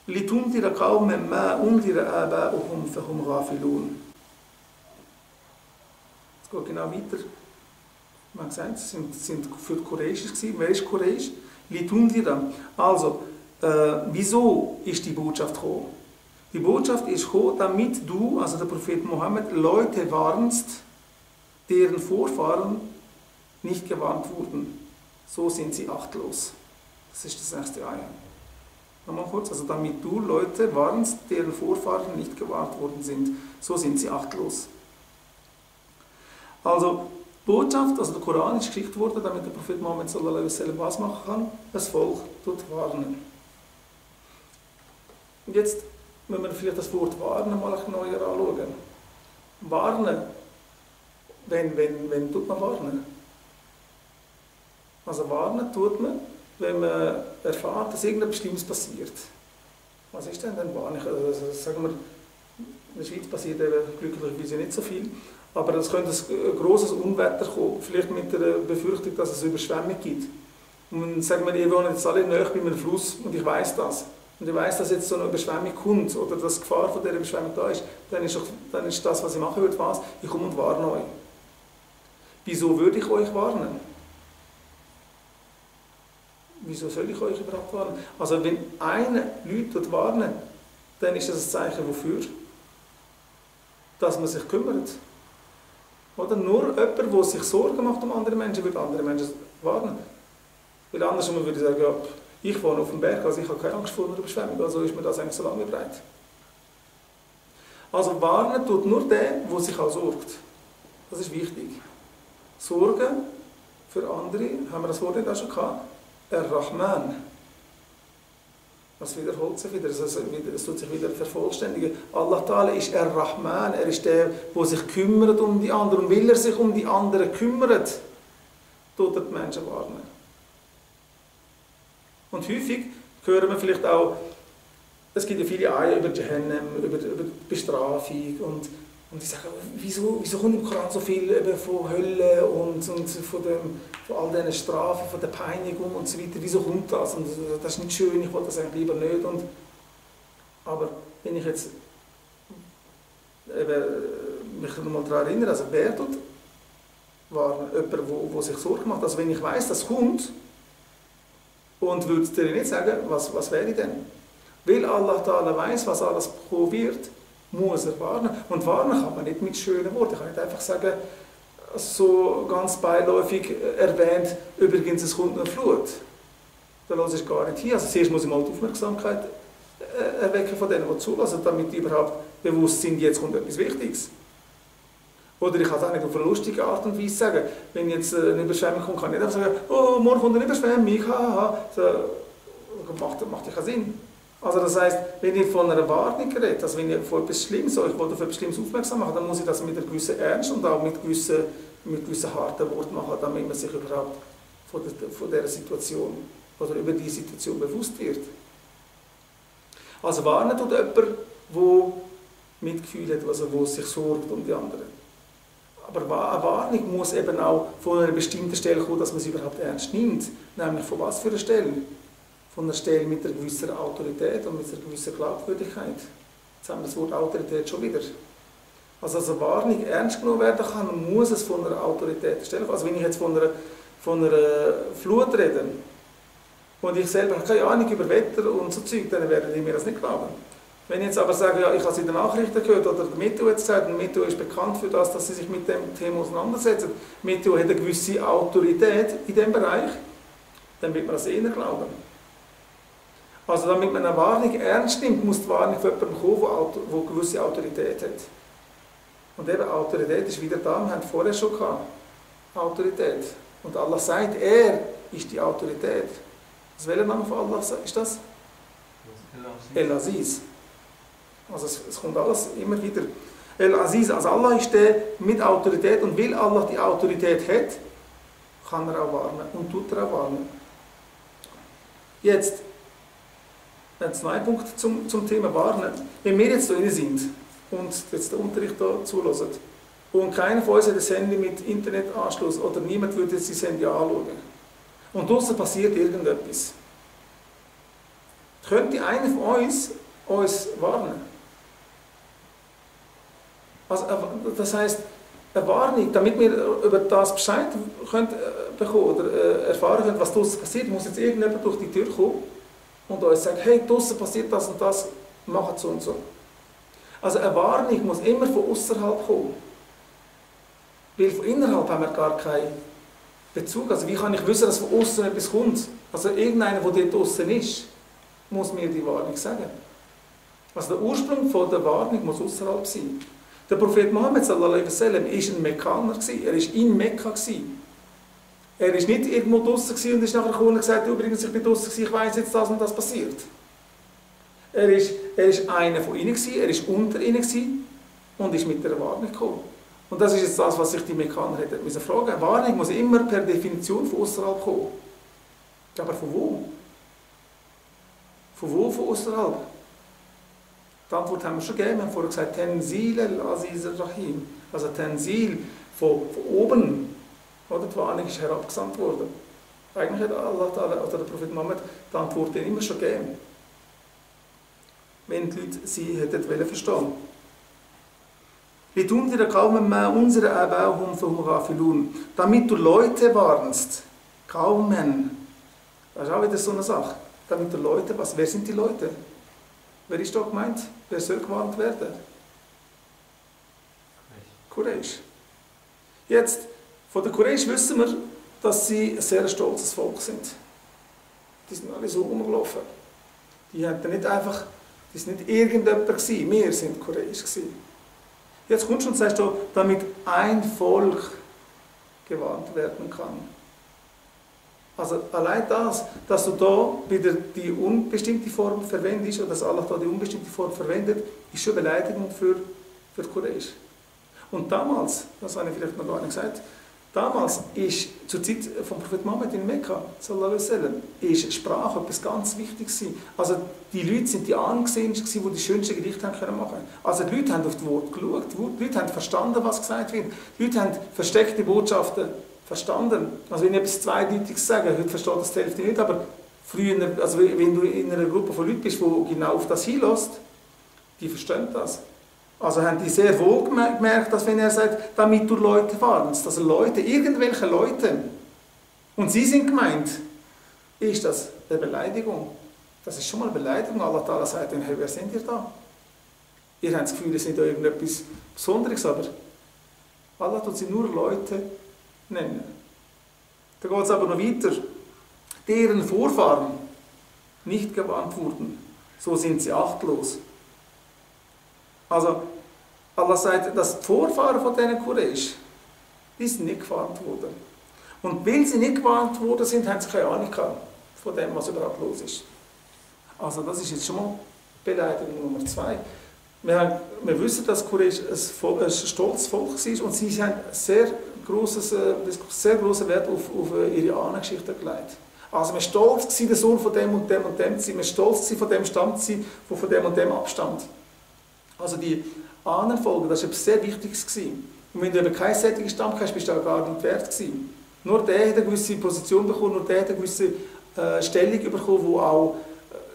لِتُنْذِرَ قَوْمًا مَا أُنْذِرَ آبَاؤُهُمْ فَهُمْ غَافِلُونَ. Es geht genau weiter. Man hat gesagt, es sind für Quraysh gewesen. Wer ist Quraysh? لِتُنْذِرَ. Also, wieso ist die Botschaft gekommen? Die Botschaft ist gekommen, damit du, also der Prophet Mohammed, Leute warnst, deren Vorfahren nicht gewarnt wurden. So sind sie achtlos. Das ist das erste Ayah. Nochmal kurz, also damit du Leute warnst, deren Vorfahren nicht gewarnt worden sind. So sind sie achtlos. Also, Botschaft, also der Koran ist geschickt worden, damit der Prophet Mohammed sallallahu alaihi wasallam was machen kann? Das Volk tut warnen. Und jetzt müssen wir vielleicht das Wort warnen mal neuer anschauen. Warnen. Wenn tut man warnen? Also warnen tut man, wenn man erfährt, dass irgendetwas Schlimmes passiert. Was ist denn Warnen? Also, sagen wir, in der Schweiz passiert eben glücklicherweise nicht so viel, aber es könnte ein grosses Unwetter kommen, vielleicht mit der Befürchtung, dass es Überschwemmung gibt. Und sagen wir, ich wohne jetzt alle nahe bei einem Fluss und ich weiss das. Und ich weiss, dass jetzt so eine Überschwemmung kommt oder dass die Gefahr von dieser Überschwemmung da ist, dann ist das, was ich machen würde, was? Ich komme und warne euch. Wieso würde ich euch warnen? Wieso soll ich euch überhaupt warnen? Also wenn einer Leute warnen, dann ist das ein Zeichen wofür? Dass man sich kümmert. Oder nur jemand, der sich Sorgen macht um andere Menschen, würde andere Menschen warnen. Weil andersrum würde ich sagen, ja, ich wohne auf dem Berg, also ich habe keine Angst vor einer Überschwemmung, also ist mir das eigentlich so lange breit. Also warnen tut nur der, der sich auch sorgt. Das ist wichtig. Sorgen für andere, haben wir das Wort nicht auch schon gehabt? Ar-Rahman. Das wiederholt sich wieder, es tut sich wieder vervollständigen. Allah Ta'ala ist Ar-Rahman, er ist der, der sich kümmert um die anderen. Und weil er sich um die anderen kümmert, tut er die Menschen warnen. Und häufig hören wir vielleicht auch, es gibt ja viele Ayah über Jahannam, über die Bestrafung und ich sage, wieso kommt im Koran so viel von Hölle und von all diesen Strafen, von der Peinigung und so weiter, wieso kommt das? Und das ist nicht schön, ich wollte das eigentlich lieber nicht. Aber wenn ich jetzt mich noch mal daran erinnere, also wer tut warnen? Jemand, der sich Sorgen macht. Also wenn ich weiss, das kommt, und würde dir nicht sagen, was wäre denn? Weil Allah Ta'ala weiss, was alles kommen wird, muss er warnen. Und warnen kann man nicht mit schönen Worten. Ich kann nicht einfach sagen, so ganz beiläufig erwähnt, übrigens es kommt eine Flut. Da lasse ich gar nicht hin. Also zuerst muss ich mal die Aufmerksamkeit erwecken von denen, die zulassen, damit die überhaupt bewusst sind, jetzt kommt etwas Wichtiges. Oder ich kann es auch nicht auf eine lustige Art und Weise sagen. Wenn jetzt eine Überschwemmung kommt, kann ich nicht einfach sagen, oh, morgen kommt eine Überschwemmung, haha. Das macht ja keinen Sinn. Also das heisst, wenn ich von einer Warnung rede, also wenn ich von etwas Schlimmes, ich will auf etwas Schlimmes aufmerksam machen, dann muss ich das mit einem gewissen Ernst und auch mit gewissen harten Worten machen, damit man sich überhaupt von dieser Situation oder über diese Situation bewusst wird. Also warnen tut jemand, der Mitgefühl hat, also der sich sorgt um die anderen. Aber eine Warnung muss eben auch von einer bestimmten Stelle kommen, dass man sie überhaupt ernst nimmt. Nämlich von was für einer Stelle? Von einer Stelle mit einer gewissen Autorität und mit einer gewissen Glaubwürdigkeit. Jetzt haben wir das Wort Autorität schon wieder. Also als eine Warnung ernst genommen werden kann, muss es von einer Autorität stellen. Also wenn ich jetzt von einer Flut rede und ich selber habe keine Ahnung über Wetter und so Zeug, dann werden die mir das nicht glauben. Wenn ich jetzt aber sage, ja, ich habe es in den Nachrichten gehört, oder der Meteo hat gesagt, und Meteo ist bekannt für das, dass sie sich mit dem Thema auseinandersetzen, Meteo hat eine gewisse Autorität in diesem Bereich, dann wird man das eher glauben. Also damit man eine Warnung ernst nimmt, muss die Warnung von jemandem kommen, der eine gewisse Autorität hat. Und eben Autorität ist wieder da, wir haben vorher schon gehabt. Autorität. Und Allah sagt, er ist die Autorität. Welcher Name von Allah ist das? El-Aziz. Also es kommt alles immer wieder. El-Aziz, also Allah ist der mit Autorität und weil Allah die Autorität hat, kann er auch warnen und tut er auch warnen. Jetzt ein zweiter Punkt zum Thema Warnen. Wenn wir jetzt hier sind und jetzt den Unterricht hier zulassen und keiner von uns hat ein Handy mit Internetanschluss oder niemand würde jetzt sein Handy anschauen und draussen passiert irgendetwas, Könnte einer von uns warnen? Also, das heisst, eine Warnung, damit wir über das Bescheid können, bekommen oder erfahren können, was draussen passiert, muss jetzt irgendjemand durch die Tür kommen und uns sagen, hey, draussen passiert das und das, macht so und so. Also eine Warnung muss immer von außerhalb kommen. Weil von innerhalb haben wir gar keinen Bezug. Also wie kann ich wissen, dass von außen etwas kommt? Also irgendeiner, der dort draussen ist, muss mir die Warnung sagen. Also der Ursprung von der Warnung muss außerhalb sein. Der Prophet Mohammed sallallahu alaihi wasallam war ein Mekkaner, er war in Mekka. Er war nicht irgendwo draussen und ist nachher gekommen und gesagt, übrigens, ich bin draussen, ich weiss jetzt, das und das passiert. Er war einer von ihnen, er war unter ihnen und ist mit der Warnung gekommen. Und das ist jetzt das, was sich die Mekkaner hätten müssen fragen. Eine Warnung muss immer per Definition von außerhalb kommen. Aber von wo? Von wo von außerhalb? Die Antwort haben wir schon gegeben. Wir haben vorher gesagt, Tanzil al-Aziz al-Rahim. Also Tanzil von oben. Oder die Warnung ist herabgesandt worden. Eigentlich hat Allah oder der Prophet Muhammad die Antwort immer schon gegeben. Wenn die Leute sie hätten verstehen. Damit du Leute warnst. Kaumen. Das ist auch wieder so eine Sache. Damit du Leute warnst. Wer sind die Leute? Wer ist da gemeint? Wer soll gewarnt werden? Quraysh. Jetzt, von den Quraysh wissen wir, dass sie ein sehr stolzes Volk sind. Die sind alle so rumgelaufen. Die hatten nicht einfach, das war nicht irgendjemand gewesen. Wir sind Quraysh gewesen. Jetzt kommst du und sagst du, damit ein Volk gewarnt werden kann. Also allein das, dass du da wieder die unbestimmte Form verwendest, oder dass Allah da die unbestimmte Form verwendet, ist schon Beleidigung für Quraysh. Und damals, das habe ich vielleicht noch gar nicht gesagt, damals ist zur Zeit vom Prophet Muhammad in Mekka, sallallahu alaihi wasallam, ist Sprache etwas ganz Wichtiges gewesen. Also die Leute sind die Angesehensten, die die schönsten Gedichte machen können. Also die Leute haben auf die Worte geschaut, die Leute haben verstanden, was gesagt wird. Die Leute haben versteckte Botschaften verstanden. Also wenn ich etwas Zweideutiges sage, heute versteht das die Hälfte nicht, aber früher, also wenn du in einer Gruppe von Leuten bist, die genau auf das hinlässt, die verstehen das. Also haben die sehr wohl gemerkt, dass wenn er sagt, damit du Leute warnst, also Leute, irgendwelche Leute, und sie sind gemeint, ist das eine Beleidigung. Das ist schon mal eine Beleidigung. Allah Ta'ala sagt ihnen, hey, wer sind ihr da? Ihr habt das Gefühl, es sind da irgendetwas Besonderes, aber Allah tut sie nur Leute nennen. Da geht es aber noch weiter. Deren Vorfahren nicht gewarnt wurden, so sind sie achtlos. Also, Allah sagt, dass die Vorfahren von diesen Quraysh, die sind nicht gewarnt worden. Und weil sie nicht gewarnt worden sind, haben sie keine Ahnung von dem, was überhaupt los ist. Also das ist jetzt schon mal Beleidigung Nummer 2. Wir wissen, dass Quraysh ein stolzes Volk war und sie haben sehr grossen Wert auf ihre Ahnengeschichte gelegt. Also man war stolz, der Sohn von dem und dem und dem zu sein, man war stolz, von dem Stamm zu sein, der von dem und dem abstammt. Also die Ahnenfolge, das war etwas sehr Wichtiges. Und wenn du eben keinen solchen Stamm hast, bist du auch gar nicht wert gewesen. Nur der hat eine gewisse Position bekommen, nur der hat eine gewisse Stellung bekommen, die auch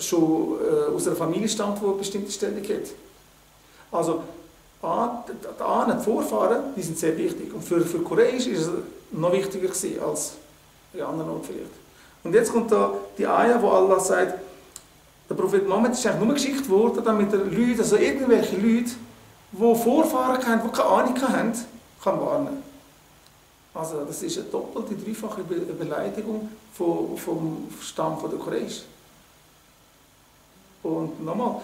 schon aus einer Familie stammt, die eine bestimmte Stellung hat. Also die Ahnen, die Vorfahren, die sind sehr wichtig. Und für Quraysh war es noch wichtiger gewesen als bei anderen Orten vielleicht. Und jetzt kommt da die Ayah, wo Allah sagt, der Prophet Mohammed ist eigentlich nur geschickt worden, damit er Leute, also irgendwelche Leute, die Vorfahren haben, die keine Ahnung haben, kann warnen. Also das ist eine doppelte, dreifache Beleidigung vom Stamm der Quraysh. Und nochmal,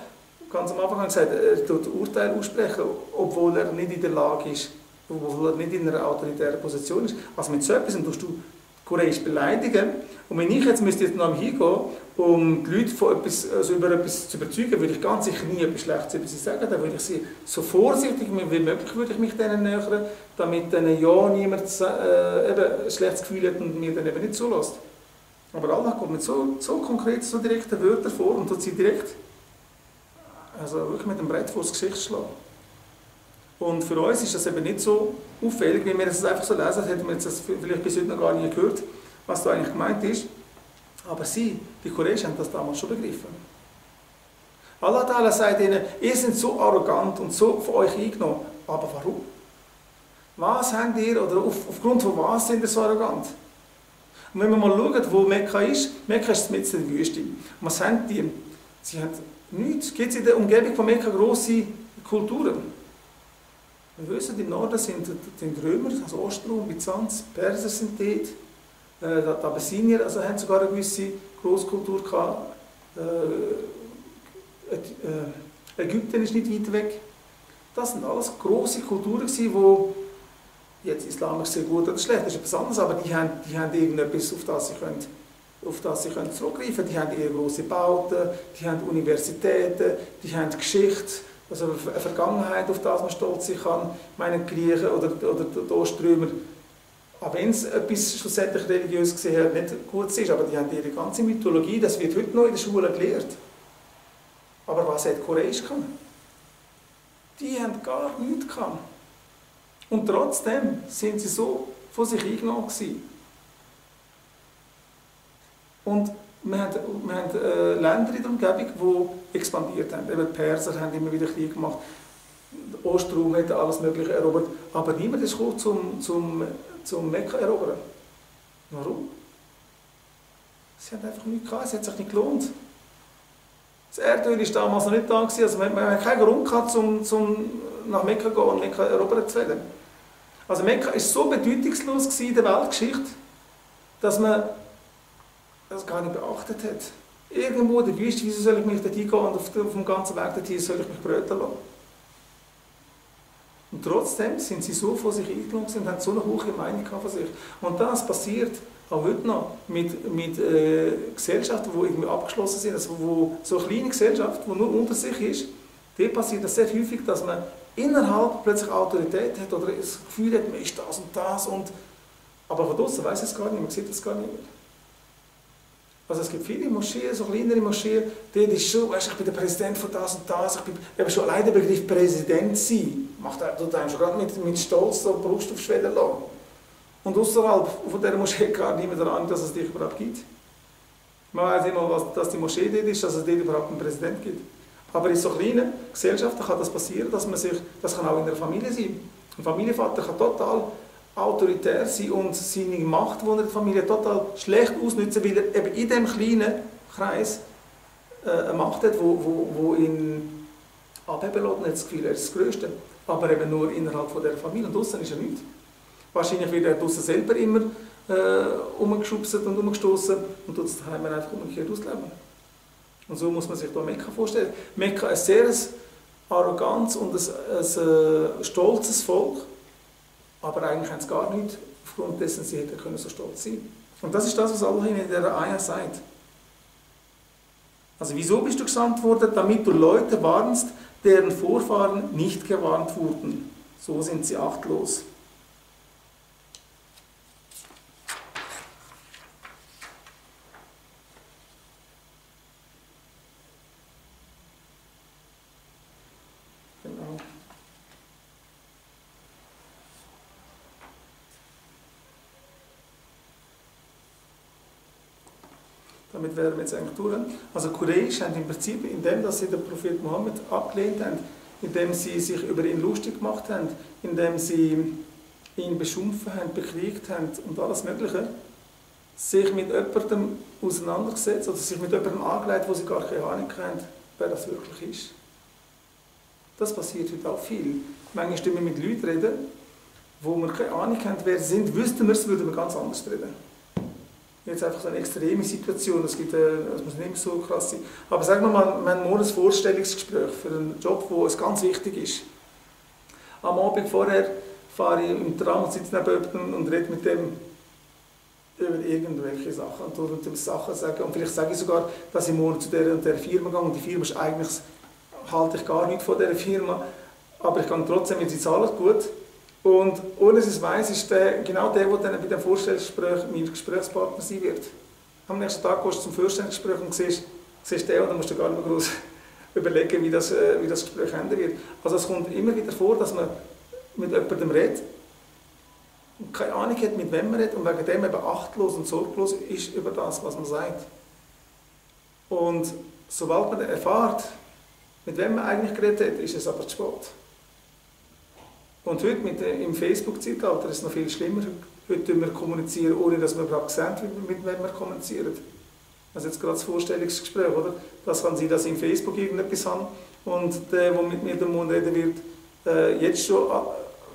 ganz am Anfang habe ich gesagt, er tut Urteil aussprechen, obwohl er nicht in der Lage ist, obwohl er nicht in einer autoritären Position ist. Also mit so etwas tust du Quraysh beleidigen. Und wenn ich jetzt noch hingehen, um die Leute von etwas, also über etwas zu überzeugen, würde ich ganz sicher nie etwas Schlechtes über sie sagen. Dann würde ich sie so vorsichtig wie möglich würde ich mich denen nähern, damit dann ja niemand ein schlechtes Gefühl hat und mir dann eben nicht zulässt. Aber Allah kommt mit so konkreten, so direkten Wörtern vor und tut sie direkt, also wirklich mit dem Brett vor das Gesicht schlagen. Und für uns ist das eben nicht so auffällig, wenn wir es einfach so lesen, hätten wir das vielleicht bis heute noch gar nicht gehört, was da eigentlich gemeint ist. Aber die Quraysh haben das damals schon begriffen. Allah Ta'ala sagt ihnen, ihr seid so arrogant und so von euch eingenommen. Aber warum? Was habt ihr, oder aufgrund von was sind ihr so arrogant? Und wenn wir mal schauen, wo Mekka ist mitten in der Wüste. Was haben die? Sie haben nichts. Gibt es in der Umgebung von Mekka grosse Kulturen? Wir wissen, im Norden sind die Römer, also Ostrom, Byzanz, Perser sind dort. Die Abyssinier also haben sogar eine gewisse Grosskultur gehabt. Ägypten ist nicht weit weg. Das sind alles grosse Kulturen, die jetzt islamisch sehr gut oder schlecht, das ist etwas anderes, aber die haben irgendetwas, auf das sie können zurückgreifen können. Die haben eher grosse Bauten, die haben Universitäten, die haben Geschichte, also eine Vergangenheit, auf das man stolz sein kann. Ich meine, die Griechen oder die Oströmer, auch wenn es etwas schlussendlich religiös gesehen nicht gut ist, aber die haben ihre ganze Mythologie, das wird heute noch in der Schule gelehrt. Aber was hat Quraysh gehabt? Die haben gar nichts gehabt. Und trotzdem sind sie so von sich eingenommen gewesen. Und wir haben Länder in der Umgebung, die expandiert haben. Eben die Perser haben immer wieder Krieg gemacht. Der Ostrom hat alles Mögliche erobert. Aber niemand ist gekommen, zum Mekka erobern. Warum? Sie haben einfach nichts gehabt, es hat sich nicht gelohnt. Das Erdöl war damals noch nicht da, also man hat keinen Grund gehabt, um nach Mekka zu gehen und Mekka erobern zu wollen. Also Mekka war so bedeutungslos in der Weltgeschichte, dass man das gar nicht beachtet hat. Irgendwo in der Wüste, wieso soll ich mich dort hingehen und auf dem ganzen Weg dorthin soll ich mich bröteln lassen? Und trotzdem sind sie so von sich eingenommen und haben so eine hohe Meinung von sich. Und das passiert auch heute noch mit Gesellschaften, die irgendwie abgeschlossen sind, also wo so eine kleine Gesellschaft, die nur unter sich ist, dort passiert das sehr häufig, dass man innerhalb plötzlich Autorität hat oder das Gefühl hat, man ist das und das. Aber von draußen weiß es gar nicht, man sieht das gar nicht mehr. Also es gibt viele Moscheen, so kleinere Moscheen, dort ist schon, weißt, ich bin der Präsident von das und das, ich bin schon allein der Begriff Präsident sein, tut einem schon gerade mit Stolz so die Brust aufschwellen lassen. Und außerhalb von dieser Moschee gar niemand daran, dass es dich überhaupt gibt. Man weiß immer, dass die Moschee dort ist, dass es dort überhaupt einen Präsident gibt. Aber in so kleinen Gesellschaften kann das passieren, das kann auch in der Familie sein. Ein Familienvater kann total autoritär sein und seine Macht, die er in der Familie total schlecht ausnutzen, weil er eben in diesem kleinen Kreis eine Macht hat, die ihn abheben lässt. Das Gefühl, er ist das Größte. Aber eben nur innerhalb von dieser Familie. Und draussen ist er nicht. Wahrscheinlich wird er draussen selber immer umgeschubst und umgestoßen und tut es daheim einfach umgekehrt ausleben. Und so muss man sich da Mekka vorstellen. Mekka ist ein sehr arrogantes und ein stolzes Volk, aber eigentlich haben sie gar nicht, aufgrund dessen sie hätten so stolz sein können. Und das ist das, was Allah in dieser Ayah sagt. Also wieso bist du gesandt worden? Damit du Leute warnst, deren Vorfahren nicht gewarnt wurden. So sind sie achtlos. Genau. Damit wären wir jetzt eigentlich durch. Also Quraysh haben im Prinzip, indem sie den Prophet Mohammed abgelehnt haben, indem sie sich über ihn lustig gemacht haben, indem sie ihn beschimpft haben, bekriegt haben und alles Mögliche, sich mit jemandem auseinandergesetzt oder sich mit jemandem angelegt, wo sie gar keine Ahnung haben, wer das wirklich ist. Das passiert heute auch viel. Manchmal stimmen wir mit Leuten reden, wo wir keine Ahnung haben, wer sie sind. Wüssten wir es, würden wir ganz anders reden. Jetzt einfach so eine extreme Situation, das muss nicht so krass sein. Aber sagen wir mal, wir haben morgen ein Vorstellungsgespräch für einen Job, wo es ganz wichtig ist. Am Abend vorher fahre ich im Tram und sitze neben jemandem und rede mit dem über irgendwelche Sachen und ihm Sachen sagen. Und vielleicht sage ich sogar, dass ich morgen zu der und der Firma gehe und die Firma ist eigentlich, halte ich gar nicht von dieser Firma, aber ich kann trotzdem, weil sie zahlen gut. Und ohne dass ich es weiss, ist genau der dann bei dem Vorstellungsgespräch mein Gesprächspartner sein wird. Am nächsten Tag gehst du zum Vorstellungsgespräch und siehst den und dann musst du gar nicht mehr groß überlegen, wie das Gespräch enden wird. Also es kommt immer wieder vor, dass man mit jemandem redet und keine Ahnung hat, mit wem man redet und wegen dem eben achtlos und sorglos ist über das, was man sagt. Und sobald man erfährt, mit wem man eigentlich geredet hat, ist es aber zu spät. Und heute im Facebook-Zeitalter ist es noch viel schlimmer. Heute kommunizieren wir, ohne dass wir überhaupt sehen, mit wem wir kommunizieren. Also jetzt gerade das Vorstellungsgespräch, oder? Das kann sein, dass ich in Facebook irgendetwas habe und der mit mir den Mund reden wird, jetzt schon ein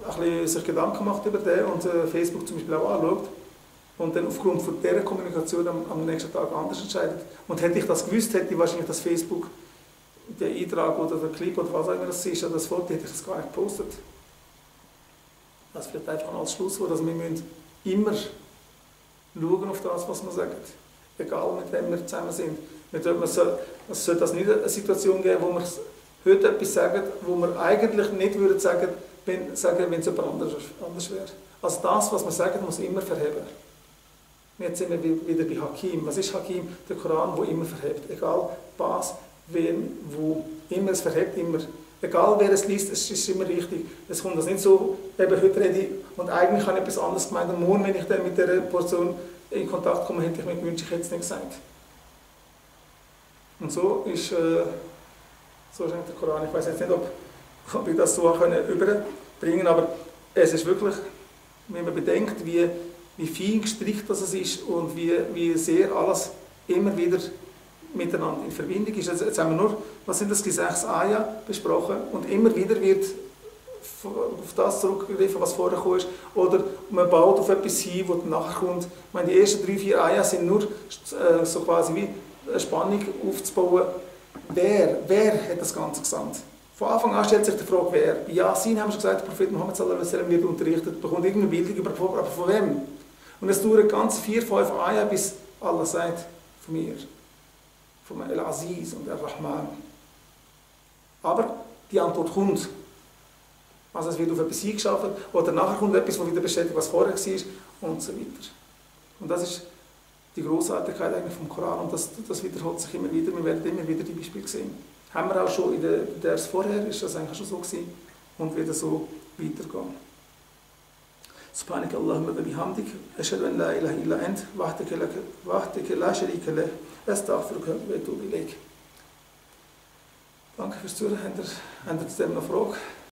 bisschen sich Gedanken macht über den und Facebook zum Beispiel auch anschaut und dann aufgrund von dieser Kommunikation am nächsten Tag anders entscheidet. Und hätte ich das gewusst, hätte ich wahrscheinlich das Facebook, den Eintrag oder den Clip oder was auch immer das ist, oder das Foto, hätte ich das gar nicht gepostet. Das wird einfach als Schlusswort, dass wir immer schauen auf das, was wir sagen. Egal mit wem wir zusammen sind. Es sollte das nicht eine Situation geben, wo wir heute etwas sagen, wo wir eigentlich nicht würden sagen, wenn es jemand anders wäre. Also das, was wir sagen, muss immer verheben. Jetzt sind wir wieder bei Hakim. Was ist Hakim? Der Koran, der immer verhebt. Egal was, wen, wo. Immer, es verhebt immer. Egal wer es liest, es ist immer richtig. Es kommt das nicht so, eben heute rede ich und eigentlich habe ich etwas anderes gemeint. Und morgen, wenn ich dann mit dieser Person in Kontakt komme, hätte ich mir gewünscht, ich hätte es nicht gesagt. Und so ist der Koran. Ich weiß jetzt nicht, ob ich das so überbringen kann, aber es ist wirklich, wenn man bedenkt, wie fein gestrickt das ist und wie sehr alles immer wieder miteinander in Verbindung ist. Also jetzt haben wir nur, was sind das, die 6 Ayah besprochen und immer wieder wird auf das zurückgegriffen, was vorher gekommen ist, oder man baut auf etwas hin, was nachher kommt. Ich meine, die ersten 3, 4 Ayah sind nur so quasi wie eine Spannung aufzubauen. Wer hat das Ganze gesandt? Von Anfang an stellt sich die Frage, wer. Bei Yasin haben wir schon gesagt, der Prophet Muhammad sallallahu alaihi wasallam wird unterrichtet, bekommt irgendeine Bildung über, aber von wem? Und es dauert ganz 4, 5 Ayah, bis Allah sagt, von mir. Vom Al-Aziz und Al-Rahman. Aber die Antwort kommt. Also es wird auf etwas hingeschafft oder nachher kommt etwas, das wieder bestätigt, was vorher war und so weiter. Und das ist die Grossartigkeit eigentlich vom Koran und das wiederholt sich immer wieder. Wir werden immer wieder die Beispiele sehen. Haben wir auch schon in der Vers vorher, ist das eigentlich schon so gewesen und wird so weitergehen. سبحانك اللهم وبحمدك أشهد أن لا إله إلا أنت وحدك لا شريك له أستغفرك وأتوب إليك. Danke fürs Zuhören. Habt ihr zu dem noch Fragen?